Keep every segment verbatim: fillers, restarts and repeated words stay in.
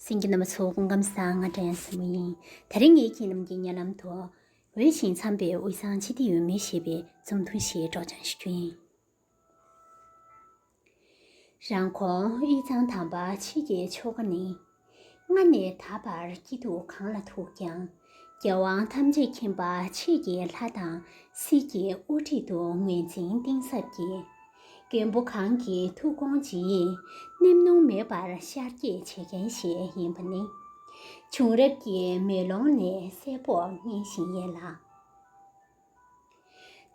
གསན་མཁན་རྣམ་པ་ཚོ་སྐུ་ཁམས་བཟང་། ང་བཀྲ་ཤིས་བདེ་ལེགས་ཡིན། དེ་རིང་ངས་ཁྱེད་རྣམས་ཀྱི་སྙན་ལམ་དུ། འོད་ཞིང་འཚམས་པའི་དབུས་གཙང་སྤྱི་ཏི་འོད་མའི་ཞེས་པའི་རྩོམ་ཐུང་ཞིག་སྒྲོག་སྦྱང་ཞུ་རྒྱུ་ཡིན། རང་ཁོང་དབུས་གཙང་དམ་པ་ཆོས་ཀྱི་ཆོ་ག་ནི། སྔ་ནས་ད་བར་སྐྱིད་སྡུག་གང་ལ་ཐུག་ཀྱང་། རྒྱལ་དབང་ཐམས་ཅད་མཁྱེན་པ་ཆོས་ཀྱི་ལྷ་དང་སྲིད་ཀྱི་དབུ་ཁྲིད་དུ་ངོས་འཛིན་གཏིང་ཟབ་ཀྱིས། མགོན་པོ་གང་གི་ཐུགས་དགོངས་ཇི་ཡིས་ནེམ་ནུམ་མེད་པར་ཤར་སྐྱེད་བྱེད་མཁན་ཞིག་ཡིན་པ་ནི། བྱུང་རབས་ཀྱི་མེ་ལོང་ནས་གསལ་པོར་བརྙན་བཞིན་ཡོད་ལ།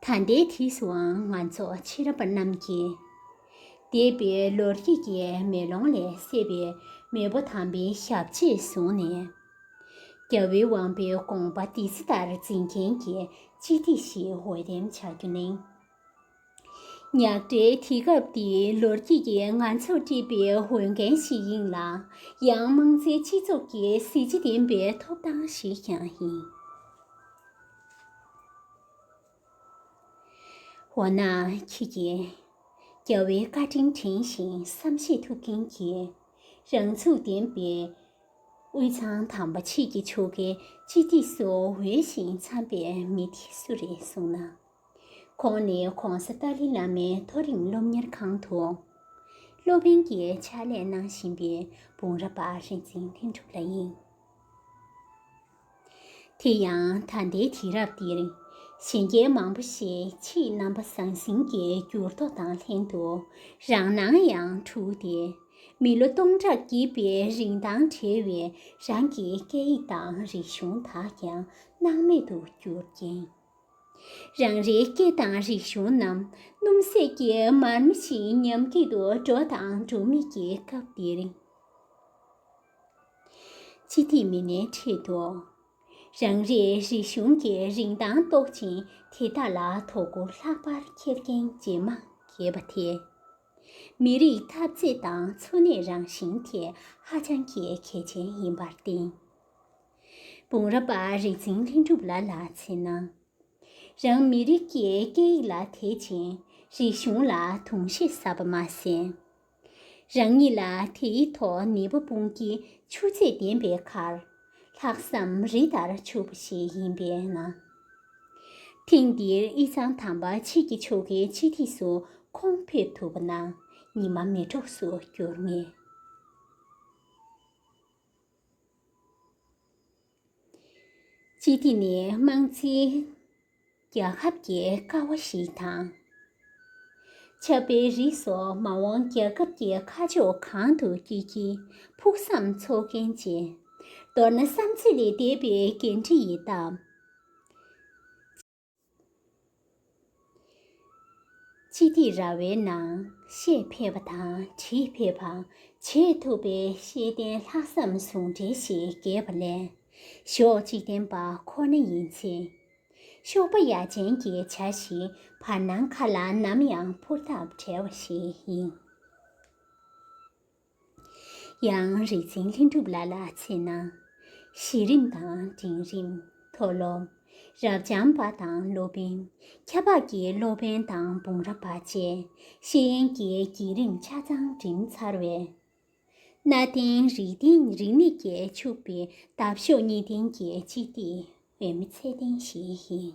ད་ལྟའི་དུས་སུའང་ང་ཚོ་ཕྱི་རབས་པ་རྣམས་ཀྱིས། འདས་པའི་ལོ་རྒྱུས་ཀྱི་མེ་ལོང་ལས་གསལ་བའི་མེས་པོ་དམ་པའི་ཞབས་རྗེས་བཟུང་ནས། རྒྱལ་བའི་དབང་པོའི་དགོངས་པ་བདུད་རྩི་ལྟར་འཛིན་མཁན་གྱི་སྤྱི་ཏི་ཞིག་འོས་འདེམས་བྱ་རྒྱུ་ནི། ཉག་ཕྲའི་དུས་སྐབས་འདིའི་ལོ་རྒྱུས་ཀྱིས་ང་ཚོར་སྤྲད་པའི་འོས་འགན་ཞིག་ཡིན་ལ། ཡང་དམངས་གཙོའི་སྤྱི་ཚོགས་ཀྱི་གཟི་བརྗིད་ལྡན་པའི་ཐོབ་ཐང་ཞིག་ཀྱང་ཡིན། འོ་ན་ཁྱེད་ཀྱིས། རྒྱལ་བའི་བཀའ་དྲིན་དྲན་ཞིང་བསམ་ཤེས་ཐུབ་མཁན་གྱི། རང་ཚུགས་ལྡན་པའི། དབུས་གཙང་དམ་པ་ཆོས་ཀྱི་ཆོ་གའི་སྤྱི་ཏི་སོགས་འོས་ཤིང་འཚམས་པའི་མི་དེ་སུ་རེད་གསུངས་ན། ཁོང་ནི་གོང་ས་ཏཱ་ལའི་བླ་མའི་མཐོ་རིམ་སློབ་གཉེར་ཁང་དུ། སློབ་དཔོན་གྱི་ཕྱག་ལས་གནང་བཞིན་པའི་འབུམ་རམས་པ་རིག་འཛིན་ལྷུན་གྲུབ་ལགས་ཡིན། དེ་ཡང་ད་ལྟའི་དུས་རབས་འདིར། གཞོན་སྐྱེས་མང་པོ་ཞིག་ཕྱིའི་རྣམ་པ་ཟང་ཟིང་གི་འགྱུར་ལྡོག་དང་ལྷན་དུ་རང་སྣང་ཡང་འཁྲུགས་ཏེ། མི་ལོ་སྟོང་ཕྲག་བརྒྱུད་པའི་རིན་ཐང་བྲལ་བའི་རང་གི་སྐད་ཡིག་དང་རིག་གཞུང་དག་ཀྱང་སྣང་མེད་དུ་གྱུར་རྐྱེན། རང་རེའི་སྐད་དང་རིག་གཞུང་རྣམས་སྣུམ་ཟད་ཀྱི་མར་མེ་བཞིན་ཉམས་རྒུད་དུ་འགྲོ་དང་འགྲོ་མུས་ཀྱི་སྐབས་འདིར། སྤྱི་ཏིའི་མི་སྣའི་ཁྲོད་དུ། རང་རེའི་རིག་གཞུང་གི་རིན་ཐང་རྟོགས་ཤིང་དེ་དག་ལ་དོ་ཁུར་ལྷག་པར་འཁྱེར་མཁན་ཇེ་མང་རྒྱས་པ་དེས། མི་རིགས་འཐབ་རྩོད་དང་འཚོ་གནས་རང་བཞིན་དེ་ཧ་ཅང་གི་གལ་ཆེན་ཡིན་པར་བརྟེན། འབུམ་རམས་པ་རིག་འཛིན་ལྷུན་གྲུབ་ལགས་ལ་མཚོན་ན། རང་མི་རིགས་ཀྱི་སྐད་ཡིག་ལ་དད་ཅིང་རིག་གཞུང་ལ་དུང་ཞེན་ཟབ་པ་མ་ཟད། རང་ཉིད་ལ་དེའི་ཐོག་ནུས་པ་སྤུངས་ཀྱིས་ཆུ་ཚད་ལྡན་པའི་ཁར། ལྷག་བསམ་རི་ལྟར་ཕྱུག་པ་ཞིག་ཡིན་པས་ན། ཐེངས་འདིར་དབུས་གཙང་དམ་པ་ཆོས་ཀྱི་ཆོ་གའི་སྤྱི་ཏི་སུ་ཁོང་ཕེབས་ཐུབ་པ་ན་ཉི་མ་མི་འགྲོགས་སུ་འགྱུར་ངེས། སྤྱི་ཏི་ནི་དམངས་གཙོའི་རྒྱལ་ཁབ་ཀྱི་ཀ་བ་ཞིག་དང་། ཆབ་དཔལ་རིག་སོགས་མ་འོངས་རྒྱལ་ཁབ་ཀྱི་ཁ་ཕྱོགས་གང་དུ་བསྐྱོད་ཀྱི་ཕུགས་བསམ་འཚོགས་མཁན་ཅིག། མདོར་ན་བསམ་ཚུལ་ལས་འདས་པའི་འགན་འཁྲི་ཡི་སྟབས། སྤྱི་ཏི་ར་བའི་ནང་བཤད་ཕེབས་པ་དང་བྲིས་ཕེབས་པ། བྱེད་ཐུབ་པའི་ཤེས་ལྡན་ལྷག་བསམ་ཟུང་འབྲེལ་ཞིག་རྒྱས་པ་ལས། གཞོགས་གཅིག་ལྡན་པ་ཁོ་ན་ཡིན་ཚེ། གཤོག་པ་ཡ་ཆེན་གྱི་བྱ་ཞིག་བར་སྣང་ཁ་ལ་ནམ་ཡང་འཕུར་ཐབས་བྲལ་བ་ཞིག་ཡིན། ཡང་རིག་འཛིན་ལྷུན་གྲུབ་ལགས་ལ་མཚོན་ན། གཞི་རིམ་དང་འབྲིང་རིམ། མཐོ་སློབ། རབ་འབྱམས་པ་དང་སློབ་དཔོན། ཁྱད་འཕགས་ཀྱི་སློབ་དཔོན་དང་འབུམ་རམས་པ་བཅས་ཤེས་ཡོན་གྱི་བརྒྱུད་རིམ་ཆ་ཚང་འགྲིམས་ཚར་བའི། གནའ་དེང་རིག་གཏེར་རིག་གནས་ཀྱིས་ཕྱུག་པའི་འདབ་གཤོག་གཉིས་ལྡན་གྱི་སྤྱི་ཏི་འོད་མའི་ཚད་ལྡན་ཞིག་ཡིན།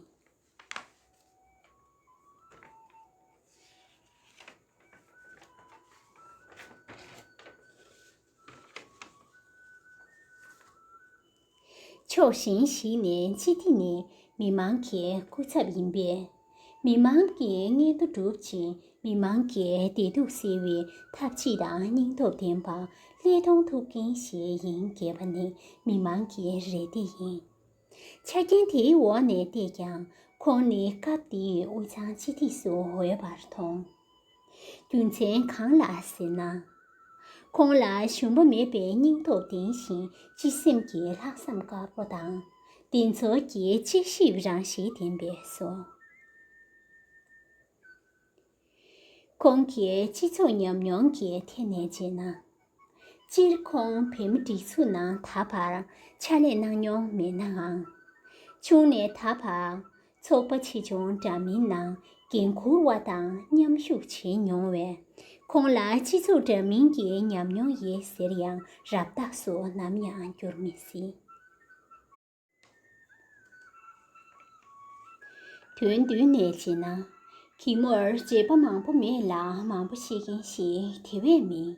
ཕྱོགས་གཞན་ཞིག་ནས་སྤྱི་ཏི་ནི་མི་མང་གི་སྐུ་ཚབ་ཡིན་པས། མི་མང་གི་མངོན་འདོད་སྒྲུབ་ཅིང་མི་མང་གི་བདེ་སྡུག་སེལ་བའི་ཐབས་ཇུས་དང་སྙིང་སྟོབས་ལྡན་པ་ཀླད་སྟོང་ཐུབ་མཁན་ཞིག་ཡིན་དགོས་པ་ནི་མི་མང་གི་རེ་འདོད་ཡིན། ཆ་རྐྱེན་དེའི་འོག་ནས་བལྟས་ཀྱང་ཁོང་ནི་སྐབས་དེའི་དབུས་གཙང་སྤྱི་འཐུས་སུ་འོས་པར་མཐོང་། རྒྱུ་མཚན་གང་ལགས་ཟེར་ན། ཁོང་ལ་ཞུམ་པ་མེད་པའི་སྙིང་སྟོབས་ལྡན་ཞིང་སྤྱི་སེམས་ཀྱི་ལྷག་བསམ་དཀར་པོ་དང་། བདེན་འཚོལ་གྱི་དཔྱད་ཞིབ་རང་བཞིན་ལྡན་པས་སོ། ཁོང་གི་སྤྱི་ཚོགས་ཉམས་མྱོང་གི་ཐད་ནས་བྱས་ན། སྤྱིར་ཁོང་བོད་མིའི་སྒྲིག་འཛུགས་ནང་ད་བར་ཕྱག་ལས་གནང་མྱོང་མེད་ནའང་། ཆུང་ནས་ད་བར་ཚོགས་པ་ཆེ་ཆུང་འདྲ་མིན་ནང་འགན་འཁུར་བ་དང་མཉམ་ཞུགས་བྱས་མྱོང་བས། ཁོང་ལ་སྤྱི་ཚོགས་འདྲ་མིན་གྱི་ཉམས་མྱོང་ཡོད་ཟེར་ཡང་རབ་བཏགས་སུ་ནམ་ཡང་འགྱུར་མི་སྲིད། དོན་བསྡུས་ནས་བྱས་ན། གད་མོར་བྱེད་པ་མང་པོ་མེད་ལ་མང་པོ་ཤེས་མཁན་ཞིག་དེ་བས་མེད།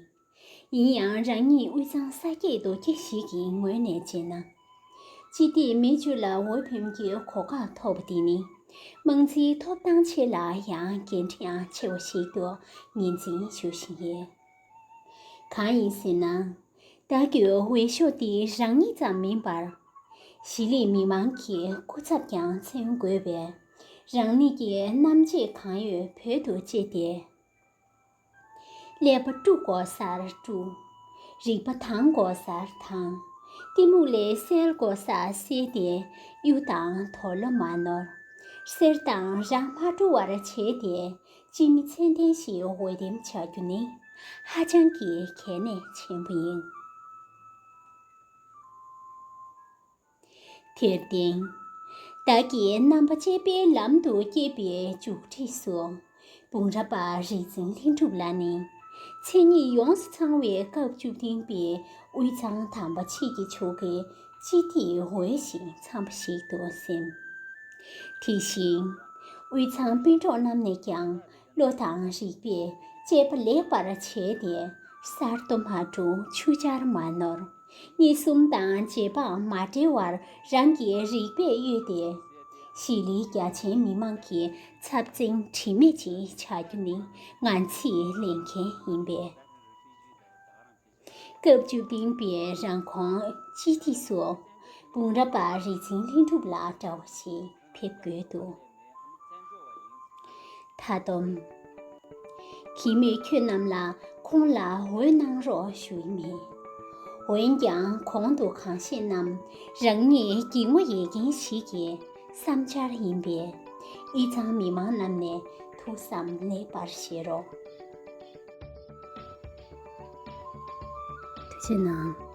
ཡིན་ཡང་རང་ཉིད་དབུས་གཙང་ས་སྐྱེས་རྡོ་སྐྱེས་ཤིག་གི་ངོས་ནས་བྱས་ན། སྤྱི་བདེས་མི་སྤྱོད་ལ་འོས་འཕེན་གྱི་གོ་སྐབས་ཐོབ་པ་དེ་ནི། དམངས་ཚིས་ཐོབ་ཐང་ཆེ་ལ་ཡང་འགན་འཁྲི་ཡང་ཆེ་བ་ཞིག་ཏུ་ངོས་འཛིན་ཞུ་བཞིན་ཡོད། གང་ཡིན་ཟེར་ན། བདག་གི་འོས་ཤོག་འདི་རང་ཉིད་ཙམ་མིན་པར། གཞིས་ལུས་མི་མང་གི་སྐུ་ཚབ་ཀྱང་མཚོན་དགོས་པས། རང་ཉིད་ཀྱི་རྣམ་དཔྱོད་གང་ཡོད་བོད་དུ་སྤྱད་དེ། ཀླད་པ་དཀྲུག་དགོས་སར་དཀྲུག་རིག་པ་དྭངས་དགོས་སར་དྭངས། གཏི་མུག་ལས་སེལ་དགོས་སར་སེལ་ཏེ། གཡུ་དང་དོ་ལོ་མ་ནོར། གསེར་དང་རང་མ་འགྲོ་བར་བྱས་ཏེ། སྤྱི་མི་ཚད་ལྡན་ཞིག་འོས་འདེམས་བྱ་རྒྱུ་ནི་ཧ་ཅང་གི་གལ་གནད་ཆེན་པོ་ཡིན། དེར་བརྟེན། བདག་གིས་རྣམ་པ་གཅིག་པའི་ལམ་དུ་སྐྱེས་པའི་མཇུག་འབྲས་སུ། འབུམ་རམས་པ་རིག་འཛིན་ལྷུན་གྲུབ་ལགས་ནི། མཚན་ཉིད་ཡོངས་སུ་ཚང་བའི་སྐབས་བཅུ་བདུན་པའི་དབུས་གཙང་དམ་པ་ཆོས་ཀྱི་ཕྱོགས་ཀྱི་སྤྱི་འཐུས་འོས་ཤིང་འཚམས་པ་ཞིག་ཏུ་སེམས། དེ་བཞིན། དབུས་གཙང་སྤུན་གྲོགས་རྣམས་ནས་ཀྱང་བློ་དང་རིག་པས་དཔྱད་པ་ལེགས་པར་བྱས་ཏེ། གསར་དུ་མ་འཁྲུངས་ཆུ་སྦྱར་མ་ནོར། གཉིས་གསུམ་དང་རྗེས་འབངས་མ་བྲལ་བར་རང་གི་རིག་པས་གཡོས་ཏེ། གཞིས་ལུས་རྒྱ་ཆེན་མི་མང་གི་ཚབ་མཚོན་དྲི་མེད་ཅིག་བྱ་རྒྱུ་ནི་ང་ཚོའི་ལས་འགན་ཡིན་པས། སྐབས་བཅུ་བདུན་པའི་རང་ཁོངས་སྤྱི་འཐུས་སུ་འབུམ་རམས་པ་རིག་འཛིན་ལྷུན་གྲུབ་ལགས་འདྲ་བ་ཞིག་ཕེབས་དགོས་འདུག་མཐའ་སྡོམ། གད་མོས་ཁྱོད་རྣམས་ལ་ཁོང་ལ་འོས་གནང་རོགས་ཞུ་ཡི་མེད། འོན་ཀྱང་གོང་དུ་གང་བཤད་རྣམས་རང་ཉིད་སྒྱིད་ངོ་ཡོད་མཁན་ཞིག་གི་བསམ་འཆར་ཡིན་པས། དབུས་གཙང་མི་མང་རྣམས་ནས་ཐུགས་བསམ་ལེགས་པར་བཞེས་རོགས། ཐུགས་རྗེ་གནང་།